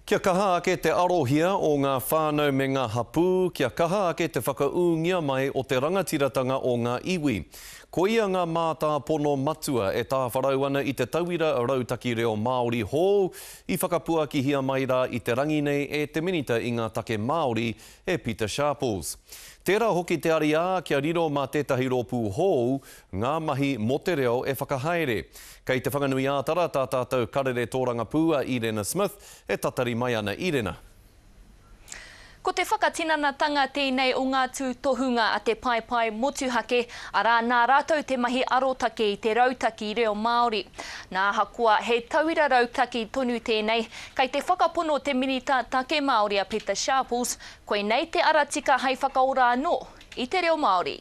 Kia kaha ake te arohia o ngā whānau me ngā hapū, kia kaha ake te whakaūngia mai o te rangatiratanga o ngā iwi. Koia ngā mātāpono matua e tāwharau ana i te tauira rautaki reo Māori hou i whakapuakihia mai rā i te rangi nei e te Minita i ngā Take Māori, e Pita Sharples. Tērā hoki te ariā kia riro mā tētahi rōpū hou ngā mahi mō te reo e whakahaere. Kei Te Whanganui-ā-Tara tā tātou karere tōrangapū a Irena Smith e tatari mai ana. Irena. Ko te whakatinanatanga tēnei o ngā tūtohunga a te Paepae Motuhake, arā, nā rātou te mahi arotake i te rautaki reo Māori. Nā ahakoa he tauira rautaki tonu tēnei, kei te whakapono te Minita Take Māori a Pita Sharples, koinei te ara tika hei whakaora anō i te reo Māori.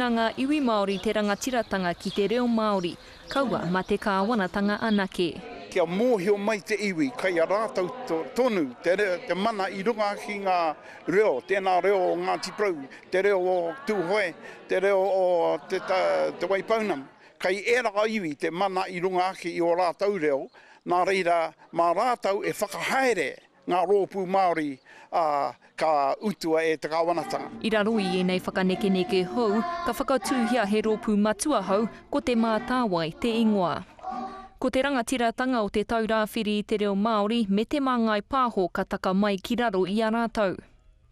Nā ngā iwi Māori te rangatiratanga ki te reo Māori, kaua mā te kāwanatanga anake. Kia mōhio mai te iwi kei a rātou tonu te mana i runga ki ngā reo, tēnā reo o Ngāti Porou, te reo o Tūhoe, te reo o Te Waipounamu. Kei ērā iwi te mana i runga ake i ō rātou reo, nā reira mā rātou e whakahaere ngā rōpū Māori, ā, ka utua e te kāwanatanga. I raro i ēnei whakanekeneke hou, ka whakatūhia he rōpū matua hou, ko Te Mātāwai te ingoa. Ko te rangatiratanga o Te Taurāwhiri i te Reo Māori me Te Māngai Pāho ka taka mai ki raro i a rātou.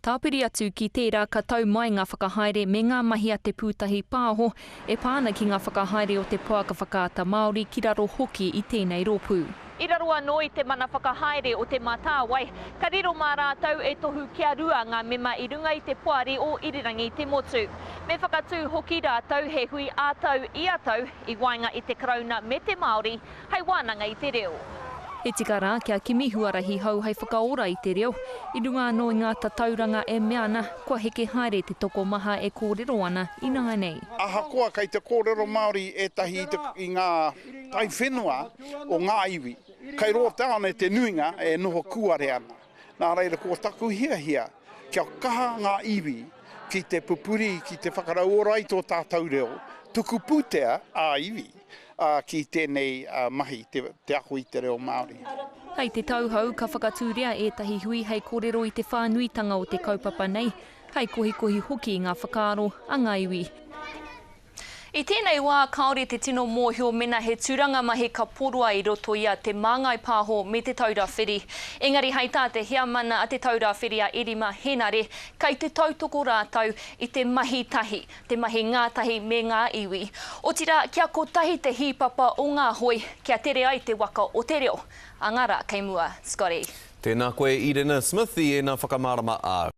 Tāpiri atu ki tērā ka tau mai ngā whakahaere me ngā mahi a Te Pūtahi Pāho e pā ana ki ngā whakahaere o te pouaka whakaata Māori ki raro hoki i tēnei rōpū. I raro anō i te mana whakahaere o Te Mātāwai, ka riro mā rātou e tohu kia rua ngā mema i runga i te poari o Irirangi te Motu. Me whakatū hoki rātou he hui ā-tau ia tau i waenga i te Karauna me te Māori hei wānanga i te reo. He tika rā kia kimi huarahi hou hei whakaora i te reo, i runga anō i ngā tatauranga e mea ana kua heke haere te tokomaha e kōrero ana ināianei. Ahakoa kei te kōrero Māori ētahi i ngā taiwhenua o ngā iwi, kei rō tāone te nuinga e noho kūare ana. Nā reira ko taku hiahia kia kaha ngā iwi ki te pupuri, ki te whakarauora i tō tātou reo, tuku pūtea ā-iwi ki tēnei mahi, te ako i te reo Māori. Hei te tau hou ka whakatūria ētahi hui hei kōrero i te whānuitanga o te kaupapa nei, hei kohikohi hoki i ngā whakaaro a ngā iwi. I tēnei wā kāore te tino mōhio mena he tūranga mahi ka poroa i roto i a Te Māngai Pāho me Te Taura Whiri. Engari hei tā te heamana a Te Taura Whiri a Erima Henare, kei te tautoko rātou i te mahi tahi, te mahi ngātahi me ngā iwi. Otirā, kia kotahi te hīpapa o ngā hoi, kia tere ai te waka o te reo a ngā rā kei mua. Scotty. Tēnā koe Irena Smith i ēnā whakamārama āu.